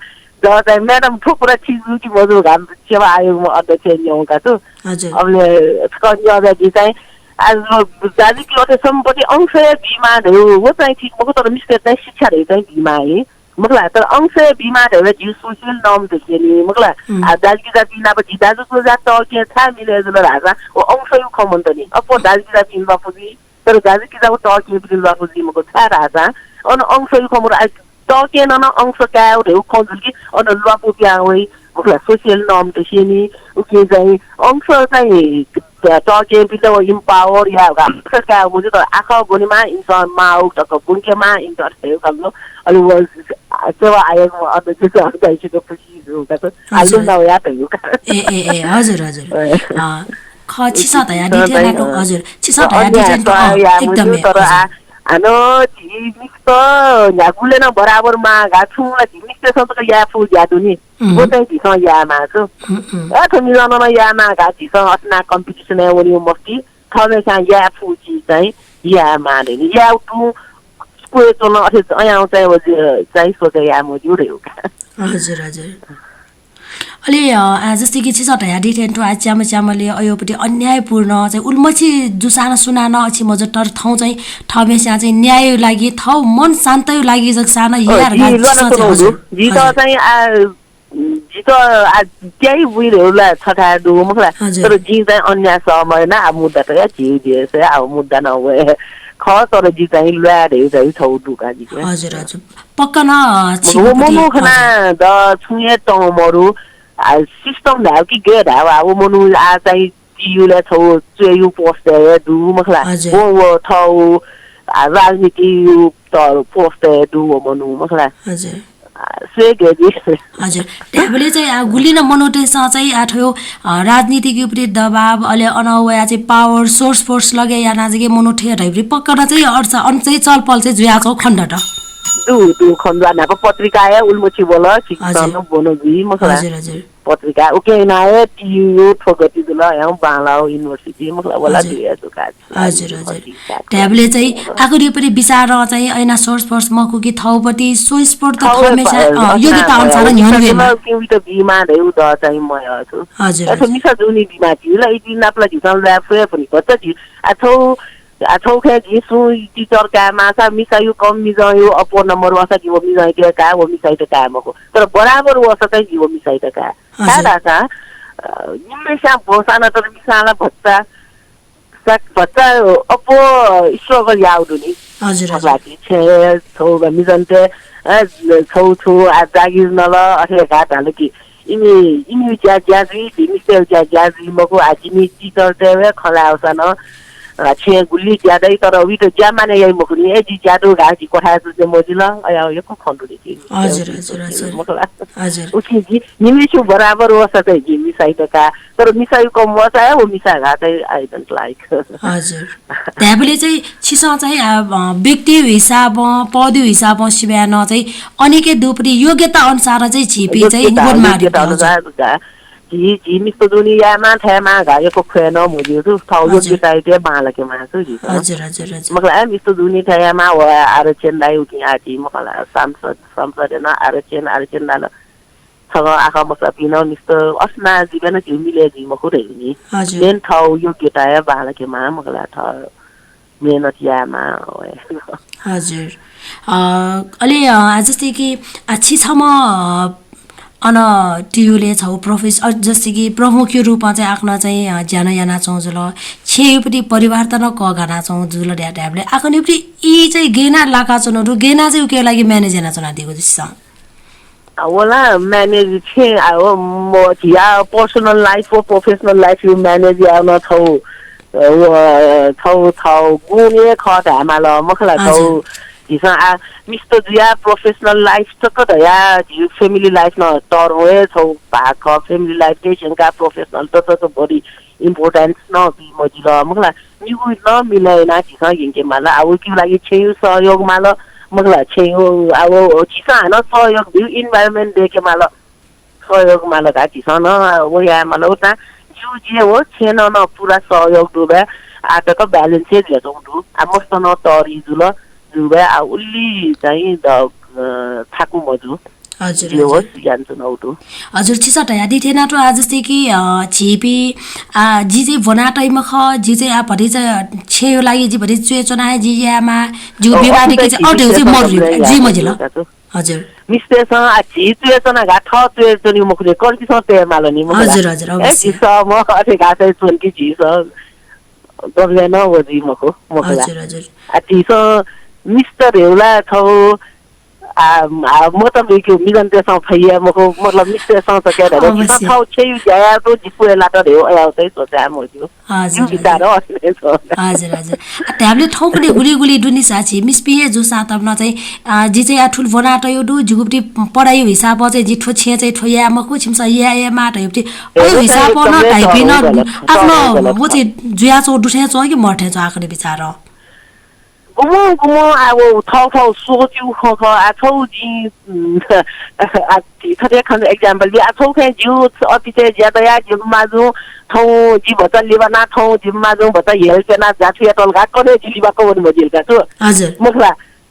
द चाहिँ madam थ्व कुरा ठीक जू कि मजू का, सेवा आयोगम्ह अध्यक्ष न्यंका छु। हजुर। अबलय् थ्व न्यंका जि चाहिँ, आ, दाजुकिजापिं सम्पत्ति अंश हे बीमाः धइगु, व चाहिँ ठीक मखु, तर मिस्तय्त चाहिँ शिक्षा धइगु चाहिँ बीमाः हे। मखु ला, तर अंश हे बीमाः धइगु झी social norm धइगु नि, मखु ला। हुँ। आ, दाजुकिजापिं नाप झी दाजुकिजा तःकेहेँ छाय् मिले जुल धाःसा, व अंशयु खँ मन्त नि। अप्वः दाजुकिजापिं ल्वापु जुइ, तर दाजुकिजा व तःकेहेँपिं ल्वापु जुइ मखु, छाय् धाःसा अन अंशयु खँ मरु, आ, तःकेहेँ नं अंश कायेगु धइगु खँ जुल कि अन ल्वापु पिहां वइ, मखु ला, social norm त स्यनी, उकिं चाहिँ अंश चाहिँ त-, तःकेहेँपिन्त व empower यायेगु, अंश कायेगु मजू, तर आखः ब्वनेमाः, इमिसं माःगु तक ब्वंकेमाः, इमित अथे धइगु खँ जुल। अले व सेवा आयोगम्ह अध्यक्ष चाहिँ खुसी जू का, हजुर। आलु नवया धइगु का। ए, ए, ए, हजुर, हजुर। ए। अँ, खः, छिसं धयादी थें नाप, अँ। हजुर, छिसं अ, धयादी अन्य थें, अ, सह या एकदम, मुजु, तर हजुर। आ, हानं झी मिस्त न्ह्यागुलय् नं बराबर माः का, छुं ला झी मिस्तय्सं तक याये फु ज्या दु नि। उम्। व चाहिँ झीसं यायेमाः छु। उम्, उम्। अ, थ्व मिजं नं यायेमाः का, झीसं अथे ना competition-य् वनेगु मखुति, थःम्हस्यां याये फु चिज चाहिँ यायेमाः नि। याये तुं स्क्वय् च्वन अथे अयां चाहिँ व जि-, चाहिँ सोचे याये मज्यू धइगु का। हजुर, हजुर। अले, अ, आ, जस्तै कि छिसं धयादी थें तुं आ च्याम्ह च्याम्हले अयोपट्टि अन्यायपूर्ण चाहिँ उलिमछि जूसां नं सुनां नं अछि मजू, तर थौं चाहिँ थःम्हस्यां चाहिँ न्याययु लागि, थः मन शान्तयु लागि जकसां नं अ, याये जि धकाः ल्वाना छिसं चाहिँ, च्वनागु दु। हजुर। जि त हजुर। चाहिँ आ, जि त आ त्याइ बुइ धइगु ला छथाय् दु मखु ला। हजुर। तर जिं चाहिँ अन्याय सह मयाना, आ मुद्दा तया झीउ देशय् आ मुद्दा नं वये खः, तर जि चाहिँ ल्वाये धइगु चाहिँ छगू दु का जिके। हजुर, हजुर। पक्का नं छिगु व पट्टि, मनू खना हजुर। द छुं हे तं मरु, आ, system धायेगु कि गय् धायेगु, आ, व मनू आ चाहिँ जिउला छगू च्वय्यु post-य् हे दु मखु ला। हजुर। व, व थःगु, आ, राजनीतियु त post-य् हे दु व मनू मखु ला। हजुर। आ, स्वये गय् जि। हजुर। धायेबलय् चाहिँ, आ, गुलि नं मनूतय्सं चाहिँ, आ, थ्व, अ, राजनीतिक उपरि दबाब, अले अन वया चाहिँ power, source force लगे याना जगे मनूतय् धइबलय् पक्का नं चाहिँ अर्थ, अन चाहिँ चलपल चाहिँ जुयाच्वंगु खनेदत। दु, दु, खनेदु। आ, न्हापा पत्रिकाय् उलिमछि वल, हजुर। शिक्षण ब्वन जुइ मखु ला। हजुर, हजुर। पत्रिका उके ना है टीयू थ्व गति दुल, हयां बांलाओ university, मखला, वला हजुर। दुया दुका। हजुर, हजुर। धायेबलय् चाहिँ आखिरी पनि विचार चाहिँ ऐना source force मखु कि थौपति सोच स्फूर्त थौ थमेसा, अ, अ, योग्यता अ, अनुसार अ, न्ह्यःने वयेमा। किउइत बीमा धयु द चाहिँ मय छु। हजुर, अथवा हजुर। मिसा जुनि बीमा छि ल, इति नापला झिसं ल्याफे पनि भत्ता छि। आ थौ, आ थौ खे झिसु teacher का मासा मिसा यु कम मिजं यु अप्वः number वसा झि व मिजं के का, व मिसा इत का मखु। तर बराबर वसा चाहिँ झि व मिसा इत का। हजुर। का दासा, अ, निम्मे स्या बोसाना तर मिसाला भत्ता, सा-, भत्ता अप्वः struggle याउ दुनि। हजुर, हजुर। भत्ता छि छे, छौ ग मिजन्ते, अ, छौ छु, आ जागिर नल, अथे घात हाल कि इमि, इमि ज्या, ज्या जुइ, भिमिस्ते ज्या, ज्या जुइ मखु, आ जिमि teacher ते वे खला उसा न, अ, छे गुल्ली ज्या दइ, तर उइत ज्या माने याइ मखुनि, ए, जि ज्या दु घात जि कोठाय् जुते मजिल, अया यक्व खँ दुनि कि। हजुर, हजुर, हजुर। मखला। हजुर। उकी जि, निमि छु बराबर वसा चाहिँ जि मिसा इत का, तर मिसा यु कम वसा है, वो मिसा घात है, I don't like। हजुर। धायेबलय् चाहिँ छिसं चाहिँ, अ, अ, व्यक्ति हिसाबं, पद हिसाबं सिबें न चाहिँ अनेके दुपरि योग्यता अनुसार चाहिँ झीपि चाहिँ योग्यता, वनमारी योग्यता हजुर। अनुसार का। झी, झी मिस्त दुनि यायेमा, थायेमा घा यक्व ख्वये न मजिउ छु, थौ हजुर। योग्यता इते बांलाके मासु झी। हजुर, हजुर, हजुर। मखला, ए, मिस्त दुनि थायेमा, व आरक्षण दाइ उकी आती, मखला, सांसद, संसद न आरक्षण, आरक्षण दाल। छगः आखः मखुलापिं मिस्त असना जिबें नं झिउ मिले जुइ मखु धइगु नि। हजुर। मेन थौ योग्यताया बांलाकेमा मखला थ मेहनत यायेमा वये। हजुर। अ, अले, अ, आ, जस्तै कि, आ, छि छम्ह, अ, अन टियुले छौ प्रोफेस-, अ, जस्तै कि प्रमुख रूपमा चाहिँ आखना चाहिँ, अ, ज्यान याना चौ जुल। छेयुपति परिवार त न क गाना चौ जुल ड्या ड्याबले। आखनिपति ई चाहिँ गेना लाका चुनरु, गेना चाहिँ उके लागि manage याना चुना दिगु दिस। आ, वला manage छे, आ, ओ, म, या personal life व professional life यु manage याना थौ, अ, व, थौ, थौ, गुण ये खः धायेमाल, मखला थौ, हजुर। झीसं आ, मिस्त जुया professional life तक धया, झी family life न तर वये थौ, भाग खः, family life ते स्यंका professional तक त बढी importance न बी मजिल, मखला, निगु न मिलायना झीसं यंके माल, आ, उकिया लागि छेयु सहयोग माल, मखला, छेयु, आ, व, झीसं हानं सहयोग बिउ environment देके माल। सहयोग माल का झीसं न, व याये माल उता जिउ जे हो छेन न पुरा सहयोग दुबे आ तक balance हे जुया दु। आ मस्त न तरी जुल जुबे आ उल्ली चाहिँ द, अ, थाकु मजु। हजुर, जे हो हजुर। ज्ञान चुनौ दु। हजुर, छिसं धयादी थेना तो आ जस्तै कि, अ, झीपि, आ, जि चाहिँ भना तइमा ख, जि चाहिँ आ भति चाहिँ छेयो लागि जि भति च्वे चना जि यामा, जि ओ, बिवारी के अफिस चाहिँ औ देउ चाहिँ मरु, जि मजिल। हजुर। मिस्तेसं आ झी च्वे च्वना घा थ च्वे च्वनी मखुले कर्पिसं तये मालनी मखुला। हजुर, हजुर, ए, अवश्य। झीसं म अथे घा चाहिँ च्वनकी झीसं दबले न वजी मखु, मखुला। हजुर, हजुर। आ झीसं मिस्टर हेउला थौ, आ, आ, म त मिक्यु मिजनतेसं फैया मखु, मतलब मिस्तेसं त क्या धरे, अवश्य। झीसं थौ छेयु ज्याया तो जिपुए लात धेउ अया चाहिँ सोचा मखु। हजुर, जिउ हजुर। विचार हो, असले छ। हजुर, हजुर। आ, त्याबले थौंकने गुली गुली दुनिसा छि मिस्पिए जुसा तब न चाहिँ, आ, जि चाहिँ आ ठुल बना तयो दु, जिगुप्ति पढाइ हिसाब चाहिँ जि ठो छे चाहिँ ठो या मखु, छिमसा या या मा तयो प्ति। अयो हिसाब न एकदमै टाइपि न, तरो गलत, आफ्नो तरो गलत वो छ। चाहिँ जुया चो दुठे चो कि मठे चो आखने विचार। गुमो, गुमो, आ, वो, थौ, थौ, सोच्यु खो, खो, आ, थौ, जि, आ, थथे खन example बि, आ, थौ, खे, ज्यू, अपिचे, ज्यादा या, जिम माजु, थौ, जि भचा लिबाना, थौ, जिम माजु, भचा हेल पेना, जाथु या तलका, कने जि लिबा कवन मजिल का, थु। हजुर। मखला,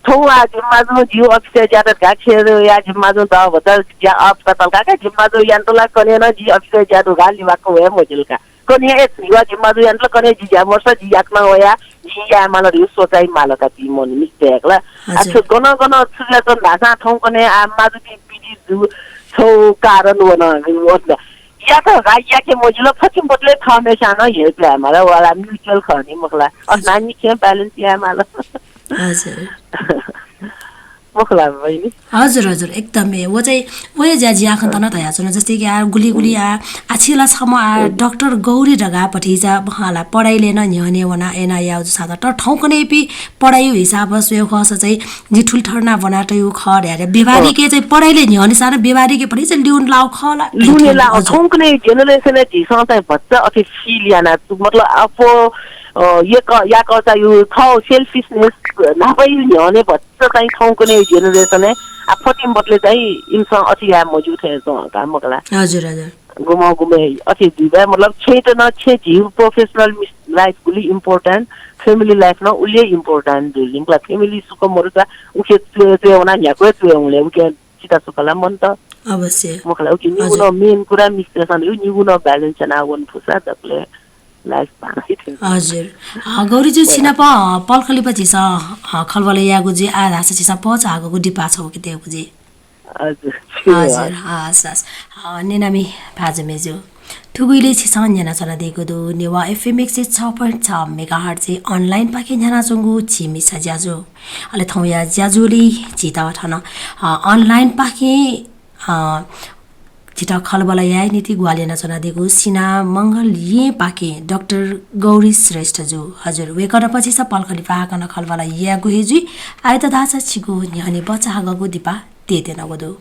थौ, आ, जिम माजु, ज्यू, अपिचे, ज्यादा, गा, खेर, या, जिम माजु, द, भचा, ज्या, अप, का, तलका, का, जिम माजु, यान तला, कने न, जि अपिचे, ज्यादा, गा, लिबा कवे मजिल का। कने ए छिवा जिम्मा जुयान ल कने जि ज्या मर्सा जि याकना वया, जि या माल रिउ सोचाइ माल का जि मन मिस्ते याकला। हजुर। आ छु गन गन छु ज्या चन धासा थौ कने आ माजु पि पिदि जु छौ कारण वन वन। या त गा याके मजिल फचिम बदले थमे सानो हे प्या माल वाला mutual खनी मखला। अस नानी के balance या माल। हजुर। मखला बहिनी। हजुर, हजुर, एकदमै। वो चाहिँ, वो हे ज्या, ज्या खन तना धया छन, जस्तै कि आ, गुली, गुली आ, आ छिला छम आ, डाक्टर गौरी ढगा पठिचा बहाला पढाइले न न्ह्यने वना एना याउ सादा। तर थौंकने पि पढाइ हिसाब स्वयं खस चाहिँ, जि ठुल ठरना बना तयु ख रे, रे। व्यवहारिक अँ। चाहिँ पढाइले न्ह्यने साना व्यवहारिक पढाइ चाहिँ लिउन लाउ खला। लुने लाउ, हजुर। थौंकने generation ए झीसं चाहिँ बच्चा अथे feel याना, मतलब, अप्वः, अ, ये क, या क चाहिँ यु थौ selfishness नापै न्ह्यने बच्चा चाहिँ थौंकने generation ए, आ, फटिम बदले चाहिँ इमसं अथे या मजु थे ज, का मखला। हजुर, हजुर। गुम्ह गुम्ह अथे जुइबा, मतलब, छेँत नं छेँ झीगु professional मिस-, life गुलि important, family life नं उलि important जुइ। जिंकला family सुख मरुसा उखे च्वय्, च्वय् वना न्ह्याक्व च्वय् हुले उखे चिता सुख ला मन्त। अवश्य। मखला उखे निगु हजुर। नं main कुरा मिस्टर सन यु निगु नं balance याना वन फुसा दकले life बांलाइ थें। हजुर। अ, गौरीजु, छिनाप, अ, पलखलिपा झीसं, अ, खलबल यायेगु जुइ, आः धाःसा झीसं पचाःगु दिपा छगू के देगु जुइ। हजुर, हजुर, हस्, हस्। अ, न्यनामि भाजु मेजु, थुगु इलय् छिसं न्यनाच्वनादीगु दु नेवाः FM एक सय छ point छ megahertz online पाखें न्ह्यानाच्वंगु झी मिसा ज्याझ्वः। अले थौंया ज्याझ्वलय् झीत थन, अ, online पाखें, अ, झीत खलबल याये निंतिं ग्वाहालि यानाच्वनादीगु सिना मंगल येँ पाखें डाक्टर गौरी श्रेष्ठजु। हजुर, वय्कःनाप झीसं पलखलिपा हाकनं खलबल यायेगु हे जुइ। आय्त धाःसा छिगु न्ह्यःने पचाःगु दिपा तयेत्यनागु दु।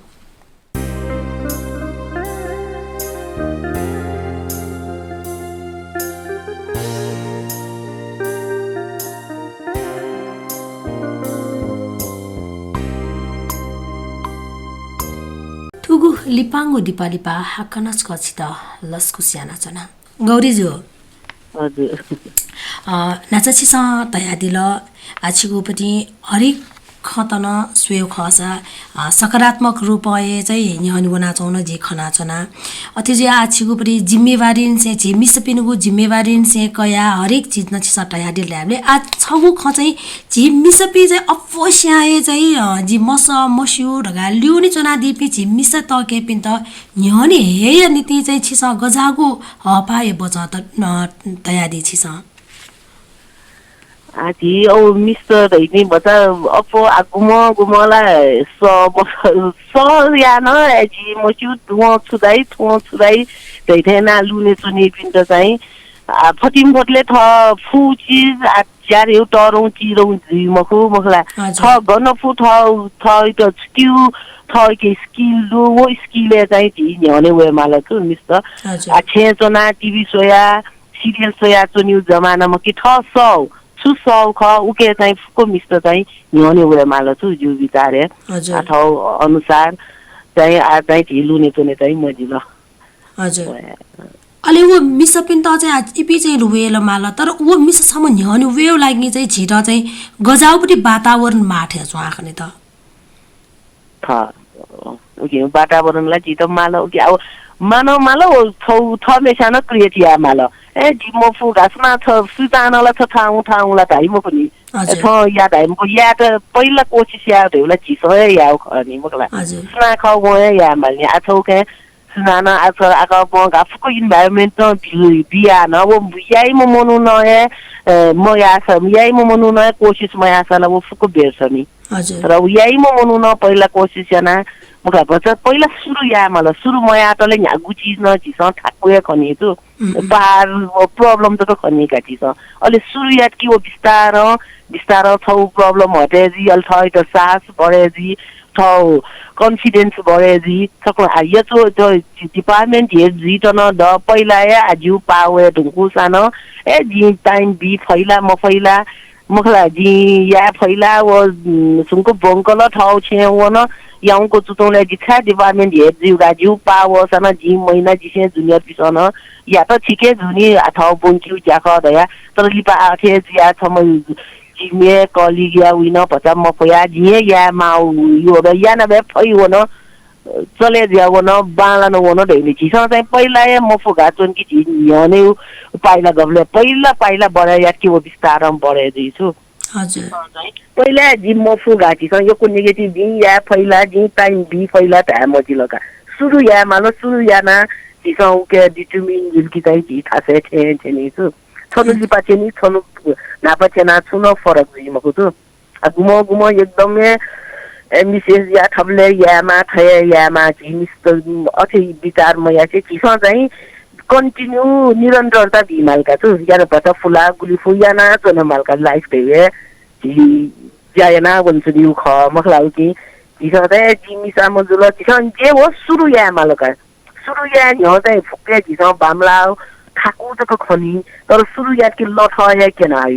थुगु लिपांगु दिपा लिपा हाकनं छकः छित लसकुस यानाच्वना। गौरीजु। हजुर। अ, न्हाचा छिसं धयादिल, आ, छिगु पति हरेक खँत नं स्वयेगु खःसा, अ, सकारात्मक रूपय् चाहिँ न्ह्यःने वनाच्वंगु नं जिं खनाच्वना। अथे जुयाः आ छिगु पति जिम्मेवारीनिसें, झी मिसापिनिगु जिम्मेवारीनिसें कयाः हरेक चिज नं छिसं धयादिल धायेबलय् आ छगू खँ चाहिँ झी मिसापिं चाहिँ अप्वःस्यां हे चाहिँ, अ, जि मसः मस्यू धकाः ल्यूने च्वनादीपिं झी मिसा तःकेपिन्त न्ह्यःने हयेया निंतिं चाहिँ छिसं गज्याःगु हःपाःया वचन त, अ, धयादी छिसं? आ, झी औ मिसा धइपिं भचा अप्वः आ गुम्ह गुम्ह ला स, स याना, ए, जि मस्यू, थ्वं छु धाइ, थ्वं छु धाइ धइथें याना लुने च्वनीपिन्त चाहिँ, आ, फतिम फतले थः फु चिज, आ, ज्यारयु तःधं चिधं जुइ मखु, मखु ला। हजुर। थः गन फु, थः, थःइत छु त्यु, थःके skill दु, व skill-य् चाहिँ झी न्ह्यःने वयेमाल छु मिस्त। हजुर। आ, छेँय् च्वना, TV स्वया, serial स्वया च्वनीगु जमाना मखु कि थः सः, छु सः खः, उके चाहिँ फुक्क मिस्त चाहिँ न्ह्यःने वयेमाल छु, जिगु विचारय्। हजुर। आ, थः अनुसार चाहिँ आ चाहिँ झी लुने च्वने चाहिँ मजिल। हजुर। वया। अले व मिसापिन्त चाहिँ आ, इपिं चाहिँ लुवेल माल, तर व मिसा छम्ह न्ह्यःने वयेगु लागि चाहिँ झीत चाहिँ गज्याःगु पति वातावरण माः थें च्वं आखने त। थ, उके वातावरण ला झीत माल, उके आ, मानव माल, व थौ, थःम्हेस्यां नं create याये माल। ए, जि मफु, घासमा छ, सुतान ला छ, थाउँ, थाउँ ला धाइ मखु नि। हजुर। ए, थौं या धाइ मखु, यायेत पहिला कोसिस याये धइगु ला झीसं हे यायेगु खः नि, मखु ला। हजुर। सुनां खः, वं हे याये माल नि। आ, छौ के सुनानं आ छ आका बं का फुक्क environment नं बि-, बिया न, व याइम्ह मनू नं हे, ए, मयाःसा, याइम्ह मनू नं हे कोसिस मयाःसा ला व फुक्क बेर्स नि। हजुर। तर व याइम्ह मनू नं पहिला कोसिस याना, मखु ला भचा पहिला सुरु याये माल, सुरु मयातले न्ह्यागु चिज नं झीसं थाकु हे खनी दु। उम्, उम्। पार, व problem जक खनी का झीसं। अले सुरु यात कि व बिस्तारं, बिस्तारं छौ problem हटे जुइ, अले थःइत साहस बढे जुइ, थौ confidence बढे जुइ। सकल आ, यचो, थौ department head जुइत नं द पहिला हे आ, जिगु पाः वये धुंकूसां नं, ए, जिं time बी फैला, मफैला, मखु ला, जिं याये फैला, व, उम्, सुंक बंकल थौ छेँ वन, याउँक चुतौं ला जि छाय् department head जुइगु का, जिगु पाः वःसां नं जिं महिना जिसें junior पिसं नं यात, छिके जुनि आ, थौ बंकिउ ज्याखः धया। तर लिपा आ, अथे जुया छम्ह जिम्ह colleague या उइन भचा मफया, जिं हे याये माउ यो द, याना बे फै वन। चले जुया वन, बांलाना वन धइले झीसं चाहिँ पहिला हे मफु घा च्वन कि झी न्ह्यःने उ पाइला गबले पहिला पाइला बढे यात कि व बिस्तारं बढे जुइ छु। हजुर। पहिला जि मफु घा झीसं यक्व negative जिं याये फैला, जिं time बी फैला धाये मजिल का। सुरु याये माल, सुरु याना झीसं उके determine जुल कि चाहिँ झी थासय् थें थें नि छु। छन्हु लिपा थें नि, छन्हु न्हापा थें ना छु नं फरक जुइ मखु छु। आ, गुम्ह गुम्ह एकदम हे ambitious या, थबले यायेमा, थये यायेमा, झी मिस्त अथे विचार मयासे झीसं चाहिँ continue निरन्तरता बी माल का छु। याना भचा फुला, गुलि फु याना च्वन माल का life धइबे झी ज्या याना वंचुनिउ खः, मखु ला कि झीसं चाहिँ जि मिसा मजुल, झीसं जे हो सुरु याये माल का। सुरु याये न्ह्यः चाहिँ फुक्क झीसं बांमलाः थाकु जक खनी, तर सुरु यात कि लथः हे क्यना हइ।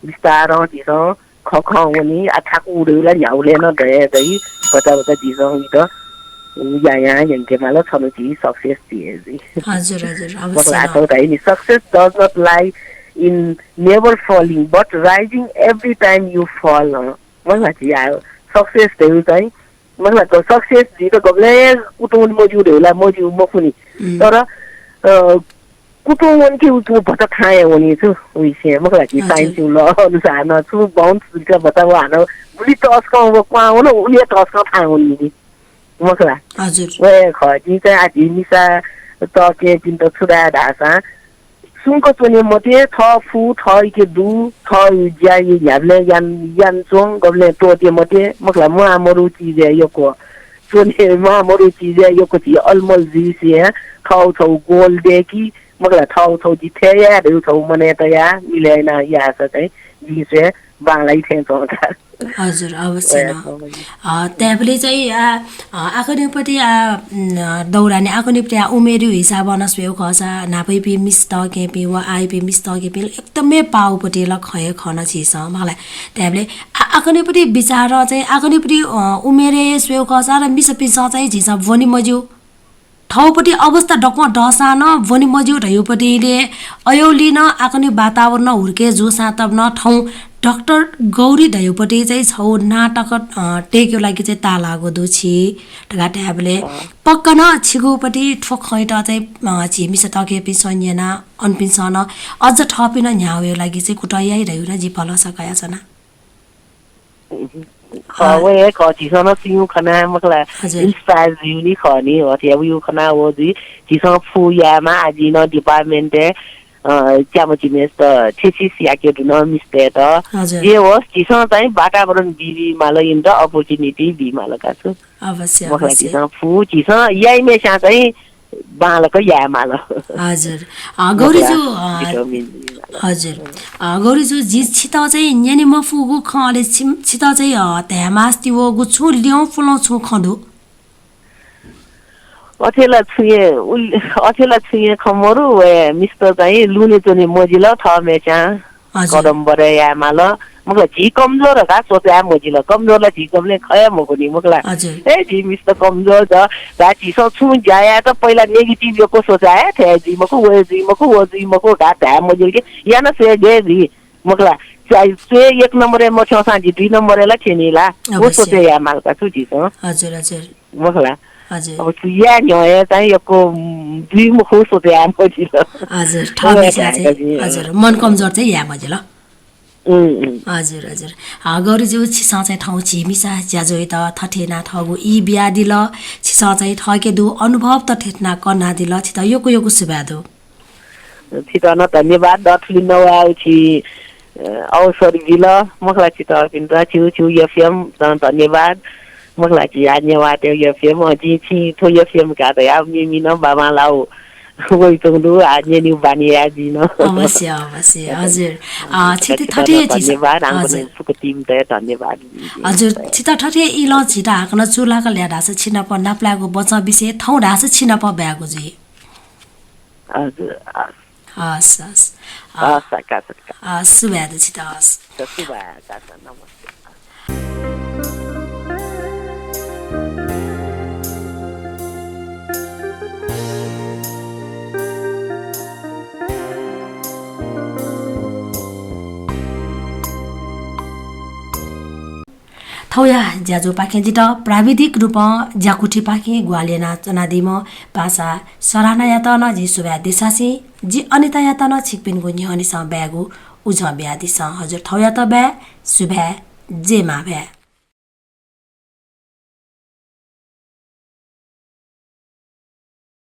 बिस्तारं झीसं खँ खँ वनी, आ थाकु उडेउ ला न्ह्याउले नं दये दइ, भचा भचा झीसं इमित यायां यंकेमाल, छन्हु झी success जुइ जुइ। हजुर, हजुर, अवश्य मखु ला, न। आखः धाइ नि, success does not lie in never falling, but rising every time you fall, अँ। मखु ला, झी आ, success धइगु चाहिँ, मखु ला, success झीत गबलें कुतुं वने मज्यू धइगु ला मज्यू, मखु नि। उम्। तर, अ, कुतुं वंके उ, उ भचा थाहां हे वनी छु, उइसे, मखु ला, झी हजुर। Science law अनुसार न, छु bounce जुइक भचा व हानं गुलि तसकं व क्वहां वन, उलि हे तसकं थाहां वनी नि। मखु ला। हजुर। व हे खः, जिं चाहिँ आ झी मिसा तःकेहेँपिन्त छु धाये धाःसा, सुम्क च्वने मते, थः फु, थःके दु, थः ज्या न्ह्याबलें यान, यान च्वँ, गबलें त्वःते मते, मखु ला, म्वाः मरु चिजय् यक्व च्वने, म्वाः मरु चिजय् यक्व झी अलमल जुइसे, थः छौ goal दय्‌कि, मखु ला, थः छौ जि थें याये धइगु छौ मनय् तयाः मिले याना याःसा चाहिँ जिं स्वये बांलाइ थें च्वं का। हजुर, अवश्य वया न। च्वं। अ, त्याबलय् चाहिँ, आ, अ, आखनिपट्टि, आ, उम्, अ, दौरान आखनिपट्टि, आ, उमेरया हिसाबं न स्वयेगु खःसा न्हापायापिं मिस तःकेहेँपिं व आःयापिं मिस तःकेहेँपिं एकदमै पाउपट्टि ला खँ हे खन झीसं, मखु ला। त्याबलय्, आ, आखनिपट्टि बिचाः चाहिँ, आखनिपट्टि, अ, उमेरय् स्वयेगु खःसा ला मिसापिन्सं चाहिँ झीसं ब्वने मज्यू। थौपट्टि अवस्था दक्वं दःसां नं ब्वने मज्यू धयागुपट्टिले अय्‌उलि नं आखनि वातावरण हुर्के जूसां तब नं थौं डाक्टर गौरी धयागुपट्टि चाहिँ छौ नां तक, अ, तय्‌केगु लागि चाहिँ ताःलाःगु दु छि धकाः धायेबलय् अँ। पक्का नं छिगुपट्टि थ्व खँयात चाहिँ, अ, झी मिसा तःकेहेँपिन्सं न्यना, अनपिन्सं नं अझ थःपिं नं न्ह्याः वयेगु लागि चाहिँ कुतः याइ धयागु नं जिं भलसा कयाच्वना। खः, अँ। व हे खः, झीसं नं सुयां खना, मखु ला, हजुर। Inspire जुइगु नि खः नि, अथे याःगु खना व जुइ, झीसं फु यायेमाः, आ जिं नं department-य्, अ, च्याम्ह चिम्हय्‌सित thesis याके धुन मिस्तय्‌त। हजुर। जे होस्, झीसं चाहिँ वातावरण बी, बी माल, इमित opportunity बी माल का छु। अवश्य, मखु ला, अवश्य। झीसं फु, झीसं याइम्हस्यां चाहिँ बांलाक याये माल। हजुर। अ, गौरीजु, अ, हजुर। अ, गौरीजु, जिं छित चाहिँ न्यने मफुगु खँ, अले छिम-, छित चाहिँ, अ, धाये मास्ति वःगु छुं ल्यं पुलं छुं खँ दु? अथे ला छुं हे, उल-, अथे ला छुं हे खँ मरु, वय् मिस्त चाहिँ लुने च्वने मजिल, थःम्हस्यां हजुर। कदम बढे याये माल। मखु ला, झी कमजोर धकाः सोचे याये मजिल। कमजोर ला झी गबलें खये मखु नि, मखु ला। हजुर। ए, झी मिस्त कमजोर द, धा झीसं छुं ज्या यायेत पहिला negative यक्व सोचे याये थें जुइ मखु, व जुइ मखु, व जुइ मखु धकाः धाये मजिल कि याना स्वये गय् जुइ, मखु ला। च्या-, स्वये एक नम्बरय् मथ्यंसां झी दुई नम्बरय् ला थ्यनी ला। व अवश्य। सोचे याये माल का छु झीसं। हजुर, हजुर। मखु ला। हजुर। अब छु याये न्ह्यः हे चाहिँ यक्व, उम्, जुइ मखु सोचे याये मजिल। हजुर, थः व मिसा चाहिँ, धायेका जिं, हजुर, मन कमजोर चाहिँ याये मजिल। उम्, उम्। हजुर, हजुर। अ, गौरीजु, छिसं चाहिँ थौं झी मिसा ज्याझ्वःयात थथे यानाः थःगु ई बियादिल, छिसं चाहिँ थःके दुगु अनुभव त थथे यानाः कनादिल, छित यक्व यक्व सुभाय् दु। छित नं धन्यवाद, दथुलि नवायेगु छि, अ, अवसर बिल, मखु ला, छितपिन्त, छिगु, छिगु एफएम नं धन्यवाद, मखु ला, झी आ नेवाःतय् एफएम, अ, जिं छिं थ्व एफएम का धयाः मेमेनं बांबांलाः वइच्वंगु दु, आ न्यनेगु बानी याये जिं नं। अवश्य, अवश्य, हजुर। अ, छित थथे झीसं धन्यवाद, आंकनं हजुर। फुक्क टिमतय् धन्यवाद। हजुर, छित थथे इलं झीत हाकनं चूलाक ल्याः धाःसा छिनाप नापलायेगु बचं बिसे थौं धाःसा छिनाप ब्वायेगु जुइ। हजुर, हस्। हस्, हस्। अ, हस्, आकाश, आकाश। अ, सुभाय् दु छित, हस्। सुभाय्, आकाश, नमस्ते। थौंया ज्याझ्वःपाखें जितः प्राविधिक रूपं ज्याकुथिपाखें ग्वाहालि यानाच्वनादीम्ह पासा सराहनायात नं जिं सुभाय् देछासें जि अनितायात नं छिकपिनिगु न्ह्यःनेसं ब्वायेगु उजं बियादिसँ। हजुर, थौंयात बाय्, सुभाय्, जय मांभाय्।